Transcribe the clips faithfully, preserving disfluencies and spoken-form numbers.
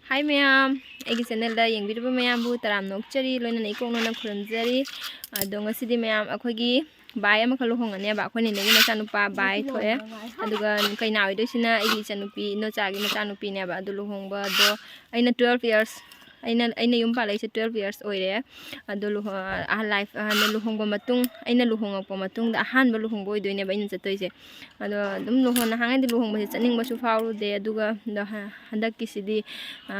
ꯍꯥꯏ ꯃꯌꯥꯝ, ꯑꯩꯒꯤ ꯆꯦꯅꯦꯜꯗ ꯌꯦꯡꯕꯤꯔꯤꯕ ꯃꯌꯥꯝꯕꯨ ꯇꯔꯥꯝꯅ ꯑꯣꯛꯆꯔꯤ, ꯂꯣꯏꯅꯅ ꯏꯀꯣꯛꯅꯅ ꯈꯨꯔꯨꯝꯖꯔꯤ꯫ ꯑꯗꯣ ꯉꯁꯤꯗꯤ ꯃꯌꯥꯝ ꯑꯩꯈꯣꯏꯒꯤ ꯕꯥꯏ ꯑꯃꯈꯛ ꯂꯨꯍꯣꯡꯒꯅꯦꯕ, ꯑꯩꯈꯣꯏ ꯅꯦꯅꯦꯒꯤ ꯃꯆꯥꯅꯨꯄꯥ ꯕꯥꯏ ꯊꯣꯛꯑꯦ꯫ ꯑꯗꯨꯒ ꯀꯩꯅꯥ ꯑꯣꯏꯗꯣꯏꯁꯤꯅ ꯑꯩꯒꯤ ꯏꯆꯟꯅꯨꯄꯤ, ꯏꯅꯣꯆꯥꯒꯤ ꯃꯆꯥꯅꯨꯄꯤꯅꯦꯕ꯫ ꯑꯗꯨ ꯂꯨꯍꯣꯡꯕꯗꯣ ꯑꯩꯅ twelve years, ꯑꯩꯅ, ꯑꯩꯅ ꯌꯨꯝ ꯄꯥꯜꯂꯛꯏꯁꯦ twelve years ꯑꯣꯏꯔꯦ꯫ ꯑꯗꯣ ꯂꯨꯍꯣ-, ꯑꯍ-, life, ꯍꯥꯟꯅ ꯂꯨꯍꯣꯡꯕ ꯃꯇꯨꯡ, ꯑꯩꯅ ꯂꯨꯍꯣꯡꯉꯛꯄ ꯃꯇꯨꯡꯗ ꯑꯍꯥꯟꯕ ꯂꯨꯍꯣꯡꯕ ꯑꯣꯏꯗꯣꯏꯅꯦꯕ ꯑꯩꯅ ꯆꯠꯇꯣꯏꯁꯦ꯫ ꯑꯗꯣ ꯑꯗꯨꯝ ꯂꯨꯍꯣꯡ-, ꯅꯍꯥꯟꯉꯩꯗꯤ ꯂꯨꯍꯣꯡꯕꯁꯦ ꯆꯠꯅꯤꯡꯕꯁꯨ ꯐꯥꯎꯔꯨꯗꯦ꯫ ꯑꯗꯨꯒ ꯑꯗꯣ ꯍ-, ꯍꯟꯗꯛꯀꯤꯁꯤꯗꯤ, ꯑ,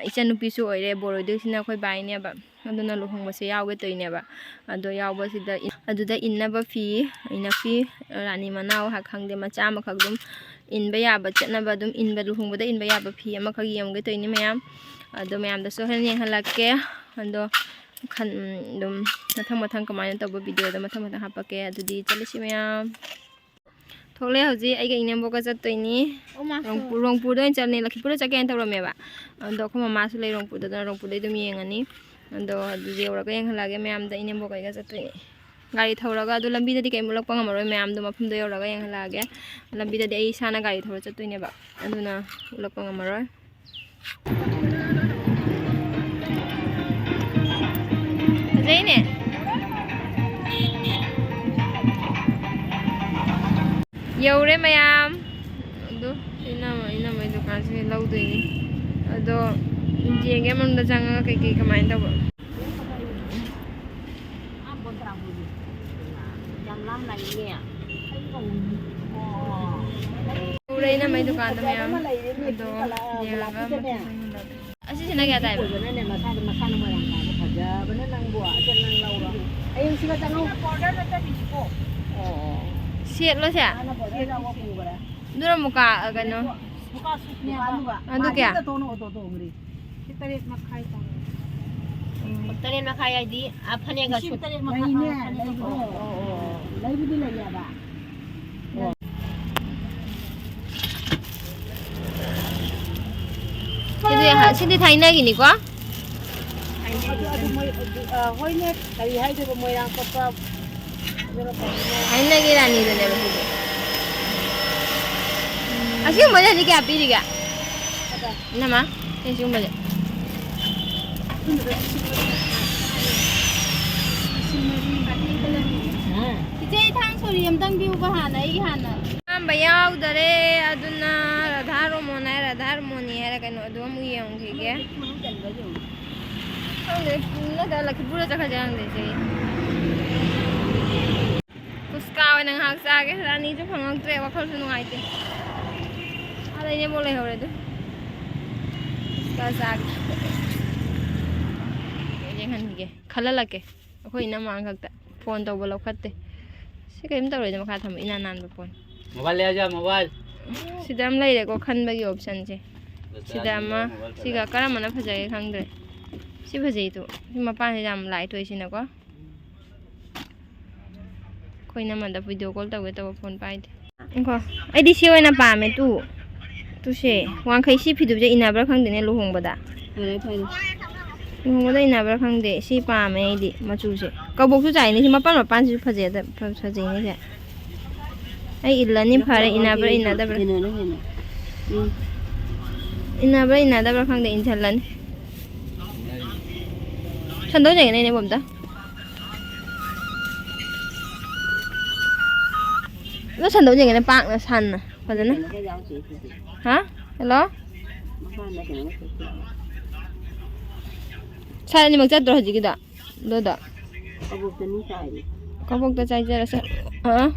ꯏꯆꯟꯅꯨꯄꯤꯁꯨ ꯑꯣꯏꯔꯦ, ꯕꯣꯔ ꯑꯣꯏꯗꯣꯏꯁꯤꯅ ꯑꯩꯈꯣꯏ ꯕꯥꯏꯅꯦꯕ꯫ ꯑꯗꯨꯅ ꯂꯨꯍꯣꯡꯕꯁꯦ ꯌꯥꯎꯒꯦ ꯇꯧꯔꯤꯅꯦꯕ꯫ ꯑꯗꯣ ꯌꯥꯎꯕꯁꯤꯗ ꯏ-, ꯑꯗꯨꯗ ꯏꯟꯅꯕ ꯐꯤ, ꯏꯟꯅ ꯐꯤ, ꯔꯥꯅꯤ ꯃꯅꯥꯎ ꯍꯥꯏ ꯈꯪꯗꯦ, ꯃꯆꯥ ꯑꯃꯈꯛ ꯑꯗꯨꯝ ꯏꯟꯕ ꯌꯥꯕ, ꯆꯠꯅꯕ ꯑꯗꯨꯝ ꯏꯟꯕ, ꯂꯨꯍꯣꯡꯕꯗ ꯏꯟꯕ ꯌꯥꯕ ꯐꯤ ꯑꯃꯈꯛ ꯌꯦꯡꯒꯦ ꯇꯧꯔꯤꯅꯦ ꯃꯌꯥꯝ꯫ ꯑꯗꯣ ꯃꯌꯥꯝꯗꯁꯨ ꯍꯣꯔꯦꯟ ꯌꯦꯡꯍꯜꯂꯛꯀꯦ꯫ ꯑꯗꯣ ꯈꯟ-, ꯑꯗꯨꯝ ꯃꯊꯪ ꯃꯊꯪ ꯀꯃꯥꯏꯅ ꯇꯧꯕ videoꯗ ꯃꯊꯪ ꯃꯊꯪ ꯍꯥꯞꯄꯛꯀꯦ꯫ ꯑꯗꯨꯗꯤ ꯆꯠꯂꯁꯤ ꯃꯌꯥꯝ꯫ ꯊꯣꯛꯂꯛꯑꯦ ꯍꯧꯖꯤꯛ ꯑꯩꯒ ꯏꯅꯦꯝꯕꯣꯛꯀ ꯆꯠꯇꯣꯏꯅꯤ꯫ ꯑꯣ, ꯃꯥꯁꯨ꯫ ꯔꯣꯡꯄꯨ-, ꯔꯣꯡꯄꯨꯔꯗ ꯑꯣꯏꯅ ꯆꯠꯂꯦ꯫ ꯂꯛꯈꯤꯄꯨꯔꯗ ꯆꯠꯀꯦꯅ ꯇꯧꯔꯝꯃꯦꯕ꯫ ꯑꯗꯣ ꯑꯩꯈꯣꯏ ꯃꯃꯥꯁꯨ ꯂꯩ ꯔꯣꯡꯄꯨꯔꯗ, ꯑꯗꯨꯅ ꯔꯣꯡꯄꯨꯔꯗꯩ ꯑꯗꯨꯝ ꯌꯦꯡꯉꯅꯤ꯫ ꯑꯗꯣ ꯑꯗꯨꯗꯤ ꯌꯧꯔꯒ ꯌꯦꯡꯍꯜꯂꯛꯑꯒꯦ ꯃꯌꯥꯝꯗ, ꯏꯅꯦꯝꯕꯣꯛꯀ ꯑꯩꯒ ꯆꯠꯇꯣꯏꯅꯤ꯫ ꯒꯥꯔꯤ ꯊꯧꯔꯒ ꯑꯗꯨ ꯂꯝꯕꯤꯗꯗꯤ ꯀꯩꯝ ꯎꯠꯂꯛꯄ ꯉꯝꯃꯔꯣꯏ ꯃꯌꯥꯝꯗꯣ, ꯃꯐꯝꯗꯣ ꯌꯧꯔꯒ ꯌꯦꯡꯍꯜꯂꯛꯑꯒꯦ꯫ ꯂꯝꯕꯤꯗꯗꯤ ꯑꯩ ꯏꯁꯥꯅ ꯒꯥꯔꯤ ꯊꯧꯔ ꯆꯠꯇꯣꯏꯅꯦꯕ, ꯑꯗꯨꯅ ꯎꯠꯂꯛꯄ ꯉꯝꯃꯔꯣꯏ꯫ ꯐꯖꯩꯅꯦ꯫ ꯌꯧꯔꯦ ꯃꯌꯥꯝ꯫ ꯑꯗꯣ ꯏꯅꯝꯃ, ꯏꯅꯝꯃꯩ ꯗꯨꯀꯥꯟꯁꯦ ꯂꯧꯗꯣꯏꯅꯤ꯫ ꯑꯗꯣ ꯌꯦꯡꯒꯦ ꯃꯅꯨꯡꯗ ꯆꯪꯉꯒ ꯀꯩꯀꯩ ꯀꯃꯥꯏꯅ ꯇꯧꯕ꯫ ꯌꯥꯝ ꯂꯥꯞꯅ ꯂꯩꯅꯦ꯫ ꯎꯔꯦ ꯏꯅꯝꯃꯩ ꯗꯨꯀꯥꯟꯗ ꯃꯌꯥꯝ꯫ ꯑꯗꯣ ꯌꯦꯡꯉꯒ ꯃꯊꯪ ꯃꯊꯪ ꯑꯁꯤꯁꯤꯅ ꯀꯌꯥ ꯇꯥꯏꯕ? ꯑꯣꯏꯕꯅꯅꯦ, ꯃꯁꯥꯗ ꯃꯁꯥꯅ ꯃꯣꯏꯔꯥꯡ ꯀꯥꯕ ꯐꯖꯕꯅ ꯅꯪꯕꯨ꯫ ꯑꯁꯦ ꯅꯪ ꯂꯧꯔꯣ꯫ ꯍꯌꯦꯡ ꯁꯤꯒ ꯆꯪꯉꯧ꯫ ꯁꯦꯠꯂꯣ ꯁꯦ? ꯃꯥꯅ border ꯌꯥꯎꯕ ꯄꯨꯈ꯭ꯔꯦ꯫ ꯑꯗꯨꯅ ꯃꯨꯀꯥ, ꯑ, ꯀꯩꯅꯣ꯫ ꯃꯨꯀꯥ ꯁꯨꯠꯅꯦꯕ꯫ ꯑꯗꯨ ꯀꯌꯥ? ꯑꯗꯨꯗ ꯇꯣꯡꯉꯣ, ꯑꯣꯇꯣ ꯇꯣꯡꯈ꯭ꯔꯦ꯫ ꯁꯤ ꯇꯔꯦꯠ ꯃꯈꯥꯏ ꯇꯥꯔꯦ꯫ ꯇꯔꯦꯠ ꯃꯈꯥꯏ ꯍꯥꯏꯗꯤ, ꯑ, ꯐꯅꯦꯛꯀ ꯂꯤꯁꯤꯡ ꯁꯨꯠ꯫ ꯇꯔꯦꯠ ꯃꯈꯥꯏ, ꯂꯩꯅꯦ, ꯑ, ꯐꯅꯦꯛꯀ ꯂꯩꯕꯗꯣ꯫ ꯁꯨꯠ꯫ ꯑꯣ, ꯑꯣ, ꯑꯣ꯫ ꯂꯩꯕꯨꯗꯤ ꯂꯩꯌꯦꯕ꯫ ꯑꯣ꯫ ꯁꯤꯗꯤ ꯍ-, ꯁꯤꯗꯤ ꯊꯥꯏꯅꯒꯤꯅꯤꯀꯣ? ꯑꯗꯨ, ꯑꯗꯨ ꯃꯣꯏ, ꯑ, ꯍꯣꯏꯅꯦ, ꯀꯔꯤ ꯍꯥꯏꯗꯣꯏꯕ, ꯃꯣꯏꯔꯥꯡ ꯆꯠꯄ, ꯑꯗꯨꯅ ꯐꯩꯅꯦ꯫ ꯊꯥꯏꯅꯒꯤ ꯔꯥꯅꯤꯗꯨꯅꯦꯕ ꯁꯤꯗꯤ꯫ ꯑꯁꯤꯒꯨꯝꯕꯁꯤꯗꯤ ꯀꯌꯥ ꯄꯤꯔꯤꯒꯦ? ꯑꯗ꯫ ꯏꯅꯝꯃ, ꯁꯤ ꯁꯤꯒꯨꯝꯕꯁꯦ꯫ ꯏꯆꯦ, ꯊꯥꯡ ꯁꯣꯔꯤ ꯑꯝꯇꯪ ꯄꯤꯌꯨꯕ ꯍꯥꯟꯅ, ꯑꯩꯒꯤ ꯍꯥꯟꯅ꯫ ꯑꯍꯥꯟꯕ ꯌꯥꯎꯗꯔꯦ, ꯑꯗꯨꯅ ꯔꯥꯙꯥ ꯔꯣꯃꯣꯟ ꯍꯥꯏ, ꯔꯥꯙꯥ ꯔꯣꯃꯣꯟꯅꯤ ꯍꯥꯏꯔ ꯀꯩꯅꯣ, ꯑꯗꯨ ꯑꯃꯨꯛ ꯌꯦꯡꯈꯤꯒꯦ꯫ ꯈꯪꯗꯦ, ꯅꯠꯇ꯭ꯔꯒ ꯂꯛꯈꯤꯄꯨꯔꯗ ꯆꯠꯈ꯭ꯔꯁꯤꯔ ꯈꯪꯗꯦ, ꯏꯆꯦ꯫ ꯐꯨꯁꯀꯥ ꯑꯣꯏꯅ ꯉꯥꯏꯍꯥꯛ ꯆꯥꯒꯦ꯫ ꯔꯥꯅꯤꯁꯨ ꯐꯪꯉꯛꯇ꯭ꯔꯦ, ꯋꯥꯈꯜꯁꯨ ꯅꯨꯡꯉꯥꯏꯇꯦ꯫ ꯑꯥꯗ ꯏꯅꯦꯝꯕꯣꯛ ꯂꯩꯍꯧꯔꯦ ꯑꯗꯨ꯫ ꯐꯨꯁꯀꯥ ꯆꯥꯒꯦ꯫ ꯌꯦꯡꯍꯟꯈꯤꯒꯦ꯫ ꯈꯜꯍꯜꯂꯛꯀꯦ꯫ ꯑꯩꯈꯣꯏ ꯏꯅꯝꯃ ꯈꯛꯇ꯫ ꯐꯣꯟ ꯇꯧꯕ ꯂꯧꯈꯠꯇꯦ꯫ ꯁꯤ ꯀꯔꯤꯝ ꯇꯧꯔꯣꯏꯗ, ꯃꯈꯥ ꯊꯝꯕ ꯏꯅꯥꯟ ꯅꯥꯟꯕ ꯄꯣꯠꯅꯤ꯫ ꯃꯣꯕꯥꯏꯜ ꯂꯩꯔꯁꯦ, ꯃꯣꯕꯥꯏꯜ꯫ ꯁꯤꯗ ꯑꯃ ꯂꯩꯔꯦꯀꯣ ꯈꯟꯕꯒꯤ ꯑꯣꯞꯁꯟꯁꯦ꯫ ꯁꯤꯗ ꯑꯃ, ꯃꯣꯕꯥꯏꯜ ꯁꯤꯒ ꯐꯖꯔꯦ꯫ ꯀꯔꯝꯕꯅ ꯐꯖꯒꯦ ꯈꯪꯗ꯭ꯔꯦ꯫ ꯁꯤ ꯐꯖꯩꯗꯣ꯫ ꯁꯤ ꯃꯄꯥꯟꯁꯤꯗ ꯌꯥꯝ ꯂꯥꯏꯠ ꯑꯣꯏꯁꯤꯅꯀꯣ꯫ ꯑꯩꯈꯣꯏ ꯏꯅꯝꯃꯗ ꯚꯤꯗꯤꯑꯣ ꯀꯣꯜ ꯇꯧꯒꯦ ꯇꯧꯕ, ꯐꯣꯟ ꯄꯥꯏꯗꯦ꯫ ꯉꯥꯏꯈꯣ, ꯑꯩꯗꯤ ꯁꯤ ꯑꯣꯏꯅ ꯄꯥꯝꯃꯦ꯫ ꯇꯨ, ꯇꯨꯁꯦ ꯋꯥꯡꯈꯩ ꯁꯤ ꯐꯤꯗꯨꯁꯦ ꯏꯟꯅꯕ꯭ꯔꯥ ꯈꯪꯗꯦꯅꯦ ꯂꯨꯍꯣꯡꯕꯗ꯫ ꯐꯔꯦ, ꯐꯔꯦ꯫ ꯂꯨꯍꯣꯡꯕꯗ ꯏꯟꯅꯕ꯭ꯔꯥ ꯈꯪꯗꯦ꯫ ꯁꯤ ꯄꯥꯝꯃꯦ ꯑꯩꯗꯤ ꯃꯆꯨꯁꯦ꯫ ꯀꯕꯣꯛꯁꯨ ꯆꯥꯏꯅꯦ꯫ ꯁꯤ ꯃꯄꯥꯟ ꯃꯄꯥꯟꯁꯤꯁꯨ ꯐꯖꯩꯗ-, ꯐ-, ꯐꯖꯩꯅꯦ ꯁꯦ꯫ ꯑꯩ ꯏꯜꯂꯅꯤ꯫ ꯐꯔꯦ, ꯏꯟꯅꯕ꯭ꯔꯥ ꯏꯟꯅꯗꯕ꯭ꯔꯥ? ꯀꯩꯅꯣꯅ ꯍꯦꯟꯅ꯫ ꯎꯝ꯫ ꯏꯟꯅꯕ꯭ꯔꯥ ꯏꯟꯅꯗꯕ꯭ꯔꯥ ꯈꯪꯗꯦ, ꯏꯟꯁꯤꯜꯂꯅꯤ꯫ ꯁꯟꯗꯣꯟ ꯌꯦꯡꯒꯦꯅꯦ, ꯏꯅꯦꯕꯣ, ꯑꯝꯇ꯫ ꯑꯗꯣ ꯁꯟꯗꯣꯟ ꯌꯦꯡꯒꯦꯅꯦ, ꯄꯥꯛꯅ ꯁꯥꯟꯅ ꯐꯖꯅ꯫ ꯀꯩꯅꯣꯒ ꯌꯥꯎꯗꯦ ꯁꯤꯗꯤ꯫ ꯍꯥ? ꯍꯜꯂꯣ? ꯃꯈꯥꯗ ꯀꯩꯅꯣꯒ ꯆꯠꯈꯤꯕꯅꯦ꯫ ꯁꯥꯏ ꯑꯅꯤꯃꯛ ꯆꯠꯇ꯭ꯔꯣ ꯍꯧꯖꯤꯛꯀꯤꯗꯣ? ꯑꯗꯨꯗꯣ? ꯀꯕꯣꯛꯇ ꯃꯤ ꯆꯥꯏꯔꯤ꯫ ꯀꯕꯣꯛꯇ ꯆꯥꯏꯖꯔꯁꯦ꯫ ꯑꯥ?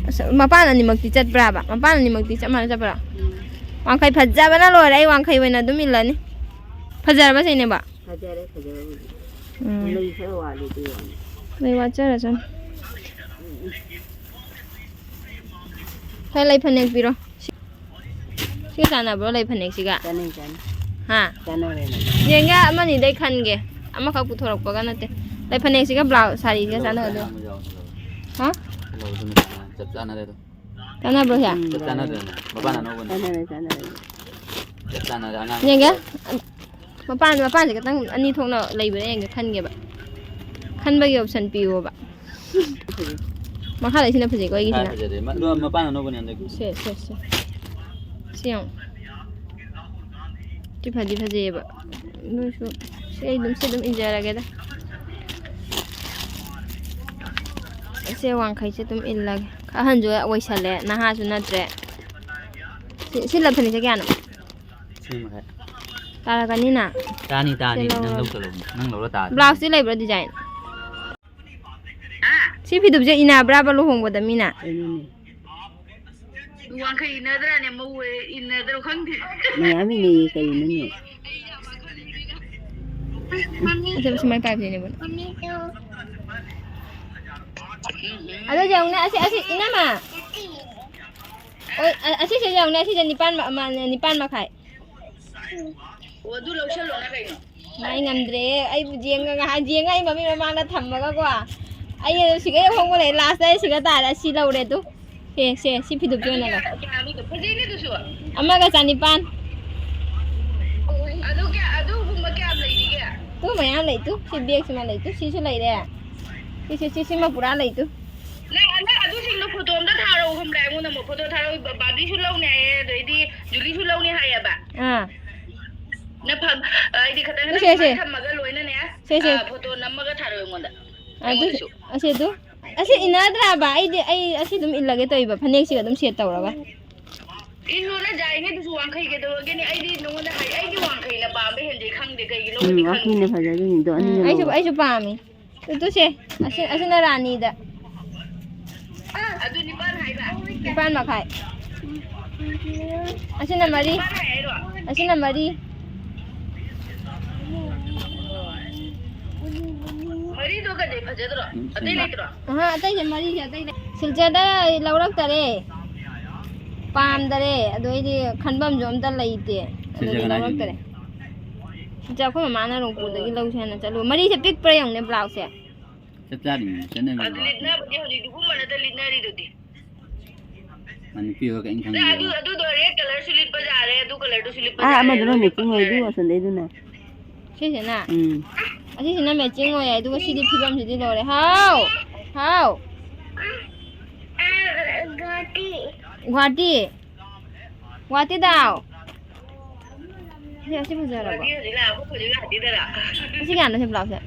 ꯑꯁ, ꯃꯄꯥꯟ ꯑꯅꯤꯃꯛꯇꯤ ꯆꯠꯄ꯭ꯔꯥꯕ? ꯃꯄꯥꯟ ꯑꯅꯤꯃꯛꯇꯤ ꯆꯞ ꯃꯥꯟꯅ ꯆꯠꯄ꯭ꯔꯥ? ꯎꯝ꯫ ꯋꯥꯡꯈꯩ ꯐꯖꯕꯅ ꯂꯣꯏꯔꯦ꯫ ꯑꯩ ꯋꯥꯡꯈꯩ ꯑꯣꯏꯅ ꯑꯗꯨꯝ ꯏꯜꯂꯅꯤ꯫ ꯐꯖꯔꯕ ꯁꯤꯅꯦꯕ? ꯐꯖꯔꯦ, ꯐꯖꯔꯕꯨꯗꯤ꯫ ꯎꯝ꯫ ꯂꯩ ꯈꯔ ꯋꯥꯠꯂꯤ, ꯑꯗꯨꯒꯤ ꯋꯥꯅꯤ꯫ ꯂꯩ ꯋꯥꯠꯆꯔꯁꯅꯨ꯫ ꯎꯝ, ꯎꯝ꯫ ꯍꯣꯏ, ꯂꯩ ꯐꯅꯦꯛ ꯄꯤꯔꯣ꯫ ꯁꯤ-, ꯁꯤꯒ ꯆꯥꯟꯅꯕ꯭ꯔꯣ, ꯂꯩ ꯐꯅꯦꯛꯁꯤꯒ? ꯆꯥꯟꯅꯩ, ꯆꯥꯟꯅꯩ꯫ ꯍꯥ? ꯆꯥꯟꯅꯔꯦꯅꯦ꯫ ꯌꯦꯡꯒꯦ, ꯑꯃꯅꯤꯗꯩ ꯈꯟꯒꯦ꯫ ꯑꯃꯈꯛ ꯄꯨꯊꯣꯔꯛꯄꯒ ꯅꯠꯇꯦ꯫ ꯂꯩ ꯐꯅꯦꯛꯁꯤꯒ ꯕ꯭ꯂꯥꯎꯁ ꯁꯥꯔꯤꯁꯤꯒ ꯆꯥꯟꯅꯒꯗ꯭ꯔꯣ? ꯍꯥ? ꯆꯞ ꯆꯥꯟꯅꯔꯦ ꯑꯗꯣ꯫ ꯆꯥꯟꯅꯕ꯭ꯔꯣ ꯁꯦ? ꯎꯝ, ꯆꯞ ꯆꯥꯟꯅꯗ꯭ꯔꯅꯦ? ꯃꯄꯥꯟ ꯑꯅꯧꯕꯅꯦ꯫ ꯆꯥꯟꯅꯔꯦ, ꯆꯥꯟꯅꯔꯦ꯫ ꯆꯞ ꯆꯥꯟꯅꯔꯦ, ꯑꯉꯥꯡ꯫ ꯌꯦꯡꯒꯦ꯫ ꯃꯄꯥꯟ, ꯃꯄꯥꯟꯁꯦ ꯈꯤꯇꯪ ꯑꯅꯤ ꯊꯣꯛꯅ ꯂꯩꯕ꯭ꯔꯥ ꯌꯦꯡꯒꯦ, ꯈꯟꯒꯦꯕ꯫ ꯈꯟꯕꯒꯤ ꯑꯣꯞꯁꯟ ꯄꯤꯌꯣꯕ꯫ ꯃꯈꯥꯗ ꯁꯤꯅ ꯐꯖꯩꯀꯣ, ꯑꯩꯒꯤꯁꯤꯅ꯫ ꯃꯈꯥ ꯐꯖꯗꯦ꯫ ꯃ-, ꯑꯗꯣ ꯃꯄꯥꯟ ꯑꯅꯧꯕꯅꯦ ꯍꯟꯗꯛꯀꯤ꯫ ꯁꯦ, ꯁꯦ, ꯁꯦ꯫ ꯁꯤ ꯌꯦꯡꯉꯨ꯫ ꯁꯤ ꯐꯗꯤ ꯐꯖꯩꯌꯦꯕ꯫ ꯑꯗꯨꯁꯨ ꯁꯤ ꯑꯩ ꯑꯗꯨꯝ, ꯁꯤ ꯑꯗꯨꯝ ꯏꯟꯖꯔꯒꯦꯗ꯫ ꯁꯦ ꯋꯥꯡꯈꯩꯁꯦ ꯑꯗꯨꯝ ꯏꯜꯂꯒꯦ꯫ ꯑꯍꯟꯁꯨ ꯑꯣꯏꯁꯜꯂꯦ, ꯅꯍꯥꯁꯨ ꯅꯠꯇ꯭ꯔꯦ꯫ ꯁꯤ, ꯁꯤ ꯂꯐꯅꯤꯁꯦ ꯀꯌꯥꯅꯣ? ꯁꯤ ꯃꯈꯥꯏ꯫ ꯇꯥꯔꯛꯀꯅꯤꯅ? ꯇꯥꯅꯤ, ꯇꯥꯅꯤ, ꯁꯤ ꯅꯪ ꯂꯧꯔꯣ꯫ ꯂꯧ ꯆꯠꯂꯣ, ꯅꯪ ꯂꯧꯔ ꯇꯥꯔꯗꯤ꯫ ꯕ꯭ꯂꯥꯎꯁꯇꯤ ꯂꯩꯕ꯭ꯔꯣ design? ꯁꯤ ꯐꯤꯗꯨꯕꯁꯦ ꯏꯟꯅꯕ꯭ꯔꯕ ꯂꯨꯍꯣꯡꯕꯗ ꯃꯤꯅ? ꯀꯩꯅꯣꯅꯦ? ꯋꯥꯡꯈꯩ ꯏꯟꯅꯗ꯭ꯔꯅꯦ? ꯃꯧ ꯏꯟꯅꯗ꯭ꯔꯣ ꯈꯪꯗꯦ꯫ ꯃꯌꯥꯝ ꯏꯟꯅꯩꯌꯦ ꯀꯩꯅꯣꯅꯦ? ꯑꯗꯨ ꯁꯨꯃꯥꯏꯅ ꯄꯥꯏꯕꯅꯦ ꯅꯦꯕꯨ꯫ ꯑꯗꯨ ꯌꯦꯡꯉꯨꯅꯦ, ꯑꯁꯤ, ꯑꯁꯤ, ꯏꯅꯝꯃ꯫ ꯍꯣꯏ, ꯑ-, ꯑꯁꯤꯁꯦ ꯌꯦꯡꯉꯨꯅꯦ, ꯑꯁꯤꯁꯦ ꯅꯤꯄꯥꯟ ꯃ-, ꯃ-, ꯅꯤꯄꯥꯟ ꯃꯈꯥꯏ꯫ ꯑꯣ, ꯑꯗꯨ ꯂꯧꯁꯜꯂꯣꯅ ꯀꯩꯅꯣ? ꯉꯥꯏ ꯉꯝꯗ꯭ꯔꯦ꯫ ꯑꯩꯕꯨ ꯌꯦꯡꯉ-, ꯉꯥꯏꯍꯥꯛ ꯌꯦꯡꯉ ꯑꯩ ꯃꯃꯤ ꯃꯃꯥꯡꯗ ꯊꯝꯃꯒꯀꯣ꯫ ꯑꯩ ꯁꯤꯒ ꯍꯦꯛ ꯍꯣꯡꯕ ꯂꯩ, last ꯑꯩ ꯁꯤꯒ ꯇꯥꯔꯦ꯫ ꯑꯁꯤ ꯂꯧꯔꯦ ꯑꯗꯨ꯫ ꯁꯦ, ꯁꯦ, ꯁꯤ ꯐꯤꯗꯨ ꯑꯗꯨ ꯄꯤꯌꯣꯅ ꯂꯧ꯫ ꯀꯌꯥ-, ꯀꯌꯥꯅꯣ? ꯐꯖꯩꯅꯦ ꯑꯗꯨꯁꯨ꯫ ꯑꯃꯒ ꯆꯅꯤꯄꯥꯟ꯫ ꯑꯗꯨ ꯀꯌꯥ-, ꯑꯗꯨꯒꯨꯝꯕ ꯀꯌꯥꯝ ꯂꯩꯔꯤꯒꯦ? ꯇꯨ ꯃꯌꯥꯝ ꯂꯩ ꯇꯨ꯫ ꯁꯤ bag ꯁꯤꯃ ꯂꯩ ꯇꯨ꯫ ꯁꯤꯁꯨ ꯂꯩꯔꯦ꯫ ꯁꯤꯁꯦ, ꯁꯤ, ꯁꯤꯃ ꯄꯨꯔꯥ ꯂꯩ ꯇꯨ꯫ ꯅꯪ, ꯅꯪ ꯑꯗꯨꯁꯤꯡꯗꯣ photo ꯑꯝꯇ ꯊꯥꯔꯛꯑꯣ ꯈꯪꯕ꯭ꯔꯥ? ꯑꯩꯉꯣꯟꯗ ꯑꯃꯨꯛ photo ꯊꯥꯔꯛꯑꯣ꯫ ꯕ-, ꯕꯥꯔꯕꯤꯁꯨ ꯂꯧꯅꯤ ꯍꯥꯏꯌꯦ, ꯑꯗꯩꯗꯤ ꯖꯨꯂꯤꯁꯨ ꯂꯧꯅꯤ ꯍꯥꯏꯌꯦꯕ꯫ ꯑꯥ꯫ ꯅ ꯐꯝ-, ꯍꯥꯏꯗꯤ ꯈꯤꯇꯪ ꯁꯦ, ꯁꯦ꯫ ꯁꯨꯃꯥꯏꯅ ꯊꯝꯃꯒ ꯂꯣꯏꯅꯅꯦ, ꯁꯦ, ꯁꯦ꯫ ꯑ, photo ꯅꯝꯃꯒ ꯊꯥꯔꯛꯑꯣ ꯑꯩꯉꯣꯟꯗ꯫ ꯑꯗꯨ, ꯑꯩꯉꯣꯟꯗꯁꯨ꯫ ꯑꯁꯤ ꯑꯗꯨ, ꯑꯁꯤ ꯏꯟꯅꯗ꯭ꯔꯕ? ꯑꯩꯗꯤ, ꯑꯩ ꯑꯁꯤ ꯑꯗꯨꯝ ꯏꯜꯂꯒꯦ ꯇꯧꯏꯕ, ꯐꯅꯦꯛꯁꯤꯒ ꯑꯗꯨꯝ set ꯇꯧꯔꯒ꯫ ꯏꯜꯂꯨꯅ ꯌꯥꯏꯅꯦ ꯑꯗꯨꯁꯨ, ꯋꯥꯡꯈꯩ ꯀꯩꯗꯧꯔꯒꯦꯅꯦ? ꯑꯩꯗꯤ ꯅꯉꯣꯟꯗ ꯍꯥꯏ-, ꯑꯩꯗꯤ ꯋꯥꯡꯈꯩꯅ ꯄꯥꯝꯕ ꯍꯦꯟꯗꯦ, ꯈꯪꯗꯦ ꯀꯩꯒꯤꯅꯣ ꯎꯝ, ꯈꯪꯗꯦ꯫ ꯋꯥꯡꯈꯩꯅ ꯐꯖꯗꯣꯏꯅꯤꯗꯣ, ꯎꯝ, ꯑꯅꯤꯅ ꯑꯩꯁꯨ, ꯂꯧꯔꯣ꯫ ꯑꯩꯁꯨ ꯄꯥꯝꯃꯤ꯫ ꯑꯗꯨꯁꯦ, ꯑꯁꯤ, ꯑꯁꯤꯅ ꯔꯥꯅꯤꯗ꯫ ꯑꯗꯨ ꯅꯤꯄꯥꯟ ꯍꯥꯏꯕ? ꯅꯤꯄꯥꯟ ꯃꯈꯥꯏ꯫ ꯑꯁꯤꯅ ꯃꯔꯤ꯫ ꯅꯤꯄꯥꯟ ꯍꯥꯏ ꯍꯥꯏꯔꯣ? ꯑꯁꯤꯅ ꯃꯔꯤ꯫ ꯃꯔꯤꯗꯣ ꯀꯩꯗꯩ ꯐꯖꯗ꯭ꯔꯣ? ꯑꯇꯩ ꯂꯩꯇ꯭ꯔꯣ? ꯑꯍꯥ, ꯑꯇꯩꯁꯦ ꯃꯔꯤꯁꯦ ꯑꯇꯩ ꯂꯩ-, ꯁꯤꯜꯆꯔꯗ ꯂꯧꯔꯛꯇꯔꯦ꯫ ꯄꯥꯝꯗꯔꯦ꯫ ꯑꯗꯨ ꯑꯩꯗꯤ ꯈꯟꯐꯝꯁꯨ ꯑꯝꯇ ꯂꯩꯇꯦ꯫ ꯑꯗꯨꯗꯤ ꯁꯤꯜꯆꯔ ꯀꯅꯥꯏ ꯂꯧꯔꯛꯇꯔꯦ꯫ ꯁꯤꯜꯆꯔ ꯑꯩꯈꯣꯏ ꯃꯃꯥꯅ ꯔꯣꯡꯄꯨꯔꯗꯒꯤ ꯂꯧꯁꯦ ꯍꯥꯏꯅ ꯆꯠꯂꯨ꯫ ꯃꯔꯤꯁꯦ ꯄꯤꯛꯄ꯭ꯔꯥ ꯌꯦꯡꯉꯨꯅꯦ ꯕ꯭ꯂꯥꯎꯁꯁꯦ꯫ ꯆꯞ ꯆꯥꯔꯤꯅꯦ, ꯆꯠꯅꯕꯤ ꯑꯗꯨ ꯕ꯭ꯂꯥꯎꯁ꯫ ꯂꯤꯠꯅꯕꯗꯤ ꯍꯧꯖꯤꯛ ꯑꯗꯨꯒꯨꯝꯕ ꯅꯠꯇ ꯂꯤꯠꯅꯔꯤꯗꯨꯗꯤ꯫ ꯃꯥ ꯅꯨꯄꯤ ꯑꯣꯏꯔ ꯀꯔꯤꯝ ꯅꯪ ꯑꯗꯨ, ꯈꯪꯗꯦꯕ꯫ ꯑꯗꯨꯗꯣ red colourꯁꯨ ꯂꯤꯠꯄ ꯌꯥꯔꯦ, ꯑꯗꯨ colourꯗꯨꯁꯨ ꯂꯤꯠꯄ ꯑꯥ, ꯌꯥꯔꯦ, ꯑꯃꯗꯨꯅ ꯑꯗꯨ ꯂꯤꯠꯄ matching ꯑꯣꯏ, ꯐꯖꯔꯦ꯫ ꯑꯗꯨ ꯋꯥꯁꯟꯗꯩꯗꯨꯅ꯫ ꯁꯤꯁꯤꯅ? ꯎꯝ꯫ ꯑꯁꯤꯁꯤꯅ matching ꯑꯣꯏ, ꯑꯗꯨꯒ ꯁꯤꯗꯤ ꯐꯤꯕꯝꯁꯤꯗꯤ ꯂꯣꯏꯔꯦ꯫ ꯍꯥꯎ! ꯍꯥꯎ! ꯑ, ꯒꯨꯍꯥꯇꯤ꯫ ꯒꯨꯍꯥꯇꯤ? ꯋꯥꯇꯤꯗꯥꯎ꯫ ꯁꯤ, ꯑꯁꯤ ꯐꯖꯔꯕꯣ? ꯍꯧꯖꯤꯛ ꯂꯥꯛꯑꯕ, ꯍꯧꯖꯤꯛ ꯂꯥꯛꯇꯦꯗꯅ꯫ ꯑꯁꯤ ꯀꯌꯥꯅꯣ ꯁꯤ ꯕ꯭ꯂꯥꯎꯁꯁꯦ?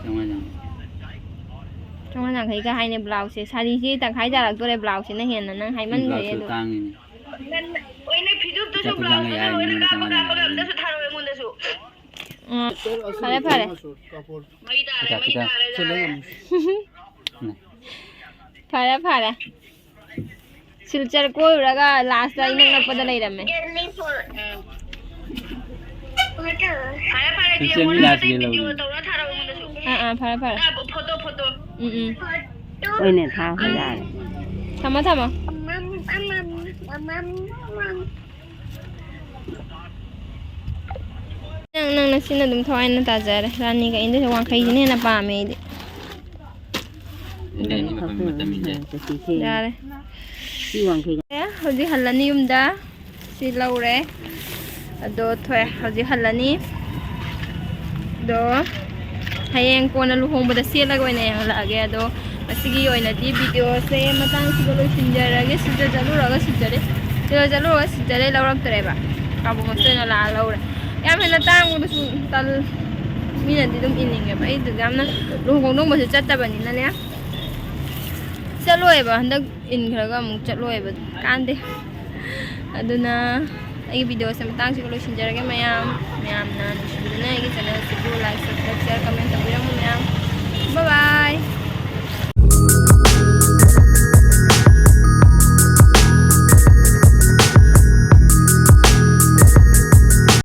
ꯆꯥꯝꯃꯉꯥ, ꯆꯥꯝꯃꯉꯥ꯫ ꯆꯥꯝꯃꯉꯥ ꯌꯥꯡꯈꯩꯒ ꯍꯥꯏꯅꯦ ꯕ꯭ꯂꯥꯎꯁꯁꯦ꯫ ꯁꯥꯔꯤꯁꯤ ꯇꯪꯈꯥꯏ ꯇꯥꯔꯛꯇꯣꯔꯦ ꯕ꯭ꯂꯥꯎꯁꯁꯤꯅ ꯍꯦꯟꯅ꯫ ꯅꯪ ꯍꯥꯏꯃꯟꯈ꯭ꯔꯦ ꯕ꯭ꯂꯥꯎꯁꯁꯨ ꯑꯗꯨ꯫ ꯇꯥꯡꯉꯤꯅꯦ꯫ ꯅꯪ, ꯑꯣꯏꯅ ꯐꯤꯖꯨꯞꯇꯨꯁꯨ ꯄꯩꯁꯥ ꯕ꯭ꯂꯥꯎꯁꯇꯨꯁꯨ ꯇꯥꯡꯉꯦ ꯂꯣꯏꯅ ꯍꯥꯏꯔꯤꯅꯦ, ꯀꯥꯞꯄ ꯆꯥꯝꯃꯉꯥ ꯀꯥꯞꯄꯒ ꯌꯥꯡꯈꯩ꯫ ꯑꯝꯇꯁꯨ ꯊꯥꯔꯛꯑꯣ ꯑꯩꯉꯣꯟꯗꯁꯨ꯫ ꯎꯝ, ꯐꯔꯦ, ꯐꯔꯦ꯫ ꯃꯩ ꯇꯥꯔꯦ, ꯈꯤꯇꯪ, ꯃꯩ ꯈꯤꯇꯪ꯫ ꯇꯥꯔꯦ, ꯇꯥꯔꯦ꯫ ꯎꯝ꯫ ꯐꯔꯦ, ꯐꯔꯦ꯫ ꯁꯤꯜꯆꯔ ꯀꯣꯏꯔꯨꯔꯒ ꯂꯥꯁꯇ ꯏꯅꯛ ꯅꯛꯄꯗ ꯂꯩꯔꯝꯃꯦ꯫ ꯎꯝ꯫ ꯐꯔꯦ, ꯐꯔꯦ, ꯑꯗꯨꯗꯤ ꯁꯤꯜꯆꯔ ꯃꯤ ꯑꯩꯉꯣꯟꯗ ꯂꯥꯁ ꯑꯇꯩ ꯒꯦꯠ ꯂꯧꯔꯦ꯫ ꯚꯤꯗꯤꯑꯣ ꯇꯧꯔ ꯊꯥꯔꯛꯑꯣ ꯑꯩꯉꯣꯟꯗꯁꯨ꯫ ꯑꯥ, ꯑꯥ, ꯐꯔꯦ, ꯐꯔꯦ꯫ ꯑꯥ, ꯐꯣꯇꯣ, ꯐꯣꯇꯣ꯫ ꯎꯝ, ꯎꯝ꯫ ꯍꯣꯏꯅꯦ, ꯊꯥꯔꯛꯑꯣ, ꯌꯥꯔꯦ꯫ ꯊꯝꯃꯣ, ꯊꯝꯃꯣ꯫ ꯅꯪ, ꯅꯪ ꯅꯁꯤꯅ ꯑꯗꯨꯝ ꯊꯋꯥꯏꯅ ꯇꯥꯖꯔꯦ꯫ ꯔꯥꯅꯤ ꯀꯛꯏꯗꯨꯁꯨ ꯋꯥꯡꯈꯩꯁꯤꯅ ꯍꯦꯟꯅ ꯄꯥꯝꯃꯦ ꯑꯩꯗꯤ꯫ ꯌꯥꯔꯦ꯫ ꯑꯦ, ꯍꯧꯖꯤꯛ ꯍꯜꯂꯅꯤ ꯌꯨꯝꯗ꯫ ꯁꯤ ꯂꯧꯔꯦ꯫ ꯑꯗꯣ ꯊꯣꯛꯑꯦ꯫ ꯍꯧꯖꯤꯛ ꯍꯜꯂꯅꯤ꯫ ꯑꯗꯣ ꯍꯌꯦꯡ ꯀꯣꯟꯅ ꯂꯨꯍꯣꯡꯕꯗ ꯁꯦꯠꯂꯒ ꯑꯣꯏꯅ ꯌꯦꯡꯍꯜꯂꯛꯑꯒꯦ꯫ ꯑꯗꯣ ꯉꯁꯤꯒꯤ ꯑꯣꯏꯅꯗꯤ ꯚꯤꯗꯤꯑꯣꯁꯦ ꯃꯇꯥꯡꯁꯤꯗ ꯂꯣꯏꯁꯤꯟꯖꯔꯒꯦ꯫ ꯁꯤꯗ ꯆꯠꯂꯨꯔꯒ ꯁꯤꯗꯔꯦ꯫ ꯁꯤꯗ ꯆꯠꯂꯨꯔꯒ ꯁꯤꯗꯔꯦ ꯂꯧꯔꯛꯇ꯭ꯔꯦꯕ꯫ ꯀꯥꯕꯣꯛ ꯉꯁꯤ ꯑꯣꯏꯅ ꯂꯥꯛꯑ ꯂꯧꯔꯦ꯫ ꯌꯥꯝ ꯍꯦꯟꯅ ꯇꯥꯡꯕꯗꯨꯁꯨ ꯇꯜ-, ꯃꯤꯅꯗꯤ ꯑꯗꯨꯝ ꯏꯟꯅꯤꯡꯉꯦꯕ꯫ ꯑꯩꯗꯨ ꯌꯥꯝꯅ ꯂꯨꯍꯣꯡ ꯈꯣꯡꯗꯣꯡꯕꯁꯨ ꯆꯠꯇꯕꯅꯤꯅꯅꯦ꯫ ꯆꯠꯂꯣꯏꯕ꯫ ꯍꯟꯗꯛ ꯏꯟꯈ꯭ꯔꯒ ꯑꯃꯨꯛ ꯆꯠꯂꯣꯏꯕ꯫ ꯀꯥꯟꯗꯦ꯫ ꯑꯗꯨꯅ ꯑꯩꯒꯤ ꯚꯤꯗꯤꯑꯣꯁꯦ ꯃꯇꯥꯡꯁꯤꯒ ꯂꯣꯏꯁꯤꯟꯖꯔꯒꯦ ꯃꯌꯥꯝ꯫ ꯃꯌꯥꯝꯅ